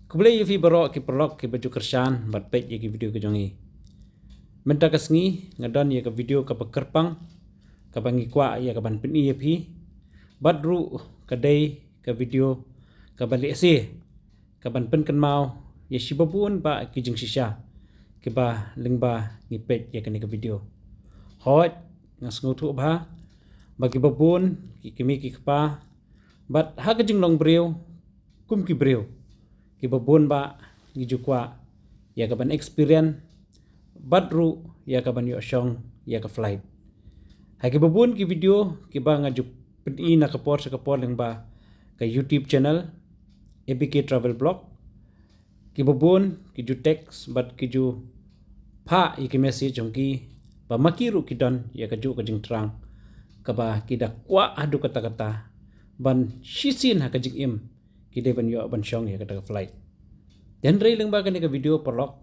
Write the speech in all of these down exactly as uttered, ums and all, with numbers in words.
Khublei ïa phi baroh ki paralok kiba ju kyrshan bad peit ïa ki video ka jong ngi. Mynta ka sngi nga don ïa ka video kaba kyrpang, kaba ngi kwah ïa kaban pyni ïa phi. Bad ruh ka dei ka video kaba lehse, kaban pynkynmaw ïa shi babun bah ki jingshisha kiba lyngba ngi peit ïa kane ka video. Hooid, nga sngewthuh bha ba ki babun ki kmie ki kpa, bad ha ka jinglong briew kum ki briew, ki babun bah ngi ju kwah ïa kaban experience bad ruh ïa kaban ïoh shong ïa ka flight. Ha ki babun ki video kiba nga ju pyni na ka por sha ka por lyngba ka YouTube channel A B K Travel Blog, ki babun ki ju text bad ki ju phah ïa ki message jong ki ba ma ki ruh ki don ïa kajuh ka jingthrang kaba ki da kwah haduh katta katta ban shisien ha ka jingim ki dei ban ïoh ban shong ïa kata ka flight. Hynrei lyngba kane ka video paralok,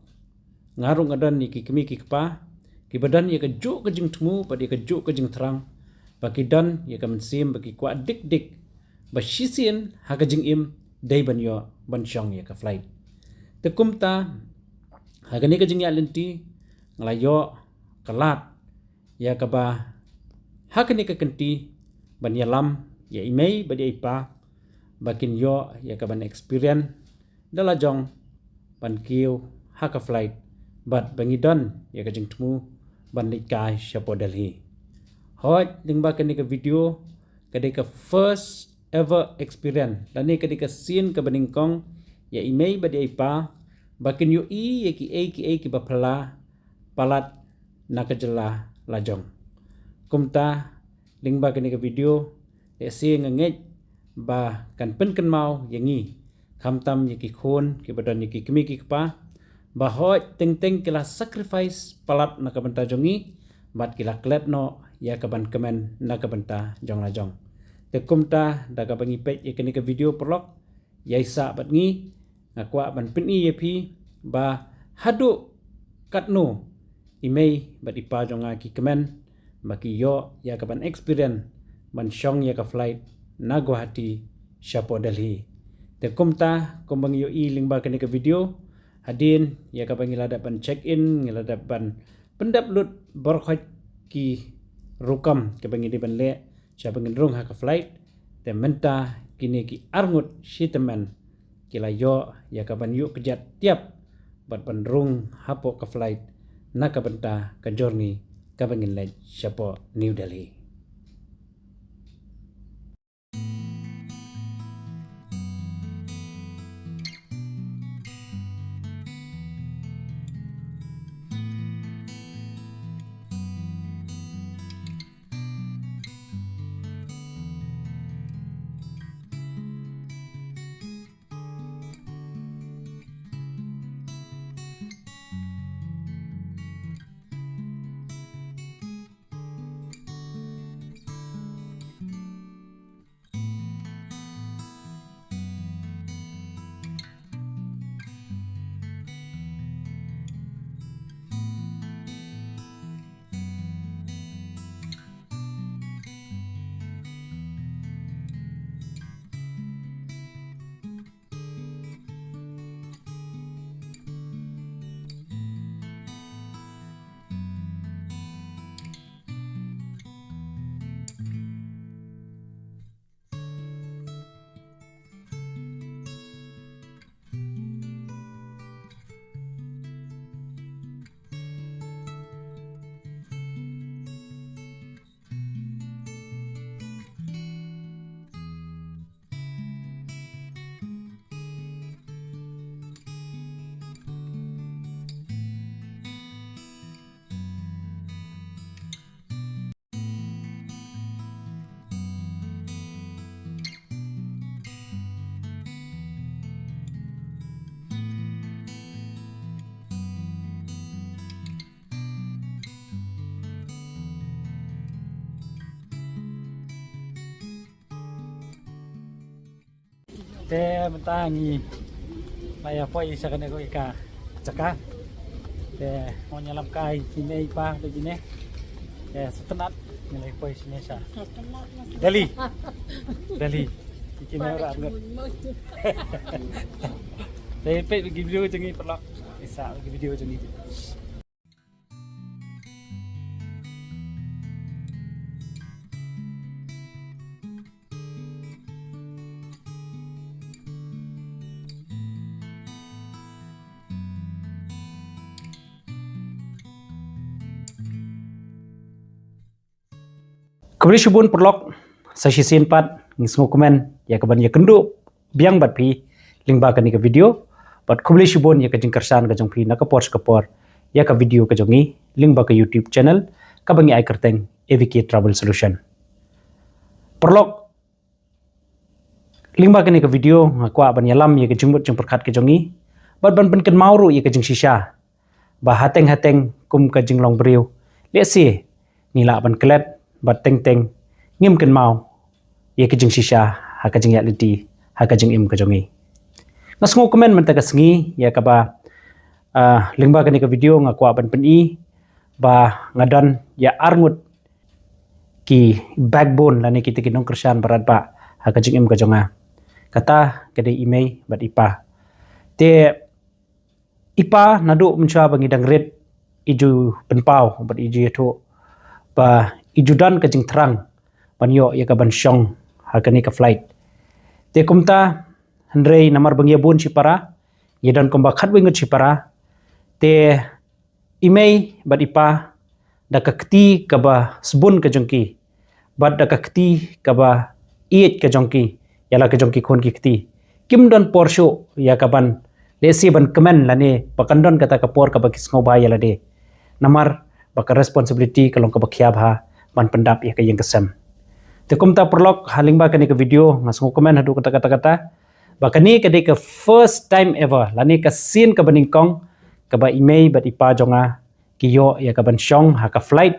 nga ruh nga don ïa ki kmie ki kpa kiba don ïa kajuh ka jingthmu bad ïa kajuh ka jingthrang, ba ki don ïa ka mynsiem ba ki kwah dik dik ba shisien ha ka jingim dei ban ïoh ban shong ïa ka flight. Te kumta ha kane ka jingïaid lynti nga la ïoh ka lad ïa kaba ha kane ka kynti ban ïalam ïa i mei bad ïa i pa ba kin ïoh ïa kaban experience da la jong ban kiew ha ka flight bad ba ngi don ïa ka jingthmu ban leit kai shapoh Delhi. Hooid, lyngba kane ka video ka dei ka first ever experience lane ka dei ka sien kaba nyngkong ïa i mei bad ïa i pa ba kin ïohi ïa kiei kiei kiba phylla palat na ka jylla la jong. Kumta lyngba kane ka video, lehse nga ngeit ba kan pynkynmaw ïa ngi, khamtam ïa ki khun kiba don ïa ki kmie ki kpa, ba hooid teng teng ki la sacrifice palat na ka bynta jong ngi bad ki la klet noh ïa kaban kmen na ka bynta jong la jong. Te kumta da kaba ngi peit ïa kane ka video paralok, ïai sah bad ngi, nga kwah ban pyni ïa phi ba haduh katno i mei bad i pa jong nga ki kmen ba ki ïoh ïa kaban experience ban shong ïa ka flight na Guwahati shapoh Delhi. Te kumta kumba ngi ïohi lyngba kane ka video, hadien ïa kaba ngi la dep ban check in, ngi la dep ban pyndep lut baroh khoit ki rukom kaba ngi dei ban leh sha ba ngin rung ha ka flight. Te mynta kine ki arngut shi tymmen ki la ïoh ïa kaban ïuh kjat tiap bad ban rung hapoh ka flight na ka bynta ka journey kaba ngin leit shapoh New Delhi. Te mynta ngi la ïa poi sha kane ka jaka. Te ngi ïalam kai ki mei pa de kine. Te sngewtynnat ngi la ïa poi shane sha Delhi. Delhi. Ki mei ra ngut. Te peit video jong ngi paralok. Isa video jong ngi. Khublei shibun paralok, sa shisien pat ngi sngewkmen ïa kaban ïakynduh biang bad phi lyngba kane ka video. Bad khublei shibun ïa ka jingkyrshan ka jong phi na ka por sha ka por ïa ka video ka jong ngi lyngba ka YouTube channel kaba ngi ai kyrteng A V K Travel Solution. Paralok, lyngba kane ka video nga kwah ban ïalam ïa ka jingmut jingpyrkhat ka jong ngi bad ban pynkynmaw ruh ïa ka jingshisha ba hateng hateng kum ka jinglong briew, lehse ngi lah ban klet bad teng teng ngim kynmaw ïa ka jingshisha ha ka jingïaid lynti, ha ka jingim ka jong ngi. Nga sngewkmen mynta ka sngi ïa kaba, ah, lyngba kane ka video nga kwah ban pyni ba nga don ïa arngut ki backbone lane kita ki nongkyrshan barat ba ha ka jingim ka jong nga. Kata ka dei i mei bad i pa. Te i pa, naduh mynshuwa ba ngi dang rit i ju pynpaw bad i ju ïathuh ba i ju don ka jingthrang ban ïoh ïa kaban shong ha kane ka flight. Te kumta, hynrei namar ba ngi ïa bun shipara, ngi don kumba khatwei ngut shipara, te i mei bad i pa, da ka kti kaba sbun ka jong ki bad da ka kti kaba ïeit ka jong ki ïa la ka jong ki khun ki kti, kim don por shuh ïa kaban, lehse ban kmen lane ba kan don kata ka por kaba ki sngewbha ïa lade, namar ba ka responsibility ka long kaba khia bha ban pyndap ïa ka ïing ka sem. Te kumta paralok, ha lyngba kane ka video nga sngewkmen haduh katta katta katta ba kane ka dei ka first time ever lane ka sien kaba nyngkong kaba i mei bad i pa jong nga ki ïoh ïa kaban shong ha ka flight.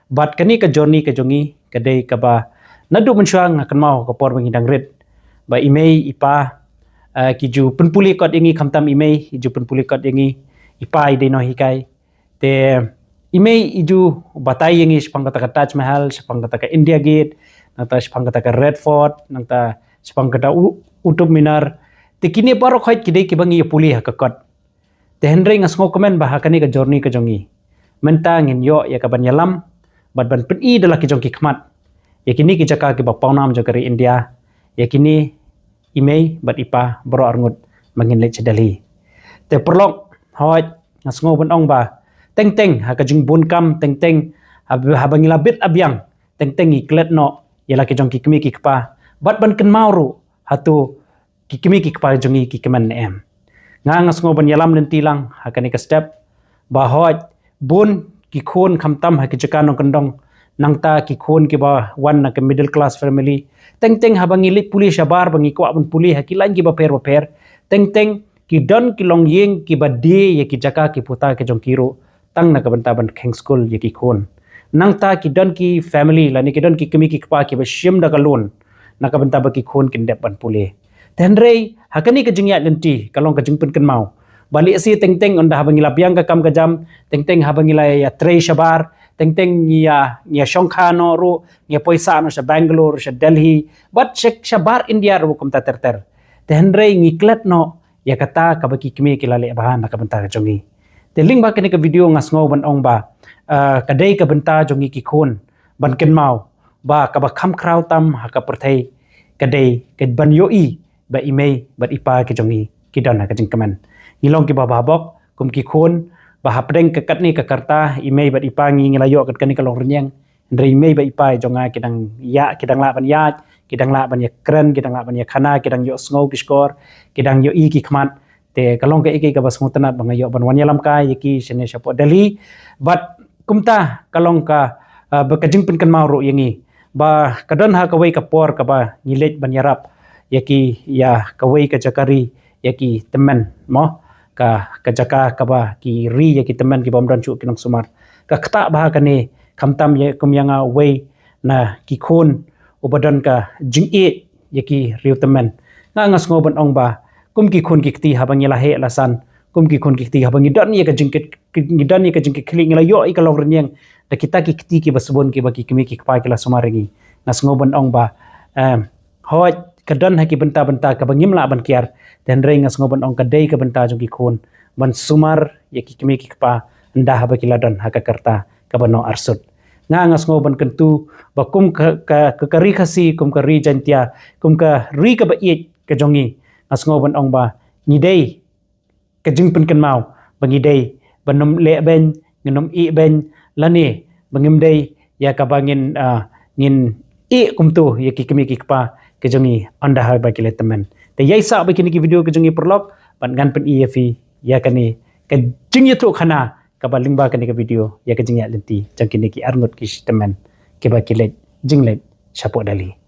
Bad kane ka journey ka jong ngi ka dei kaba naduh mynshuwa nga kynmaw ka por ba ngi dang rit ba i mei i pa, eh, ki ju pynpule kot ïa ngi, khamtam i mei i ju pynpule kot ïa ngi, i pa i dei nonghikai. Te i mei i ju batai ïa ngi shaphang kata ka Taj Mahal, shaphang kata ka India Gate, nangta shaphang kata ka Red Fort, nangta shaphang kata U-, Qutub Minar. Te kine baroh khoit ki dei kiba ngi ïa pule ha ka kot. Te hynrei nga sngewkmen ba ha kane ka journey ka jong ngi mynta ngin ïoh ïa kaban ïalam bad ban pyni da la ki jong ki khmat ïa kine ki jaka kiba pawnam jong ka ri India, ïa kine i mei bad i pa baroh arngut ba ngin leit sha Delhi. Te paralok, hooid, nga sngew ban ong ba teng teng ha ka jingbun kam, teng teng haba, haba ngi la bit abiang, teng teng ngi klet noh ïa la ki jong ki kmie ki kpa bad ban kynmaw ruh hato ki kmie ki kpa jong ngi ki kmen ne em. Nga, nga sngew ban ïalam lynti lang ha kane ka step ba hooid, bun ki khun khamtam ha ki jaka nongkyndong, nangta ki khun kiba wan na ka middle class family, teng teng haba ngi leit pule shabar ba ngi kwah ban pule ha ki lain kiba pher ba pher, teng teng ki don ki longïing kiba die ïa ki jaka ki puta ki jong ki ruh tang na ka bynta ban kheiñ skul ïa ki khun. Nangta ki don ki family lane ki don ki kmie ki kpa kiba shim da ka loan na ka bynta ba ki khun kin dep ban pule. Te hynrei ha kane ka jingïaid lynti ka long ka jingpynkynmaw ba lehse teng teng ynda haba ngi la biang ka kam ka jam, teng teng haba ngi la ïatrei shabar, teng teng ngi ïa, ngi ïa shongkha noh ruh, ngi ïa poi sah noh sha Bangalore, sha Delhi bad sha, shabar India ruh kumta ter ter. Te hynrei ngi klet noh ïa kata kaba ki kmie ki la leh bha na ka bynta ka jong ngi. Te lyngba kane ka video nga sngew ban ong ba, eh, ka dei ka bynta jong ngi ki khun ban kynmaw ba kaba kham khraw tam ha ka pyrthei ka dei kaban ïohi ba i mei bad i pa ki jong ngi ki don ha ka jingkmen. Ngi long kiba bhabok kum ki khun ba hapdeng ka katne ka rta i mei bad i pa ngi, ngi la ïoh kat kane ka longrynïeng. Hynrei i mei bad i pa jong nga ki dang ïa, ki dang lah ban ïaid, ki dang lah ban ïakren, ki dang lah ban ïakhana, ki dang ïohsngew ki shkor, ki dang ïohi ki khmat. Te ka long kaei kaei kaba sngewtynnat ba nga ïoh ban wan ïalam kai ïa ki shane shapoh Delhi. Bad kumta ka long ka, ah, ba ka jingpynkynmaw ruh ïa ngi ba ka don ha kawei ka por kaba ngi leit ban ïarap ïa ki, ïa kawei ka jaka ri, ïa ki tymmen, mo, ka, ka jaka kaba ki ri ïa ki tymmen ki bym don shuh ki nongsumar. Ka ktah bha kane, khamtam ïa, kum ïa nga uwei na ki khun uba don ka jingïeit ïa ki riew tymmen. Nga, nga sngew ban ong ba kum ki khun ki kti haba ngi la heh la san, kum ki khun ki kti haba ngi don ïa ka jingkit, ngi don ïa ka jingkitkhlieh, ngi la ïoh ïa ka longrynïeng da kita ki kti kiba sbun kiba ki kmie ki kpa ki la sumar ïa ngi. Nga sngew ban ong ba, em, hooid, ka don ha ki bynta bynta kaba ngim lah ban kiar, Te hynrei nga sngew ban ong ka dei ka bynta jong ki khun ban sumar ïa ki kmie ki kpa ynda haba ki la don ha ka rta kaba noh arsut. Nga nga sngew ban kyntu ba kum ka, ka, ka, ka ri Khasi, kum ka ri Jaintia, kum ka ri kaba ïeit ka jong ngi, nga sngew ban ong ba ngi dei ka jingpynkynmaw ba ngi dei ban ym leh beiñ, ngin ym ïeh beiñ, lane ba ngim dei ïa kaba ngin, ah, ngin ïeh kumto ïa ki kmie ki kpa ki jong ngi ynda haba ki la tymmen. Te ïai sah bad kine ki video ki jong ngi paralok, bad ngan pyni ïa phi ïa kane ka jingïathuhkhana kaba lyngba kane ka video ïa ka jingïaid lynti jong kine ki arngut ki shi tymmen kiba ki leit jingleit shapoh Delhi.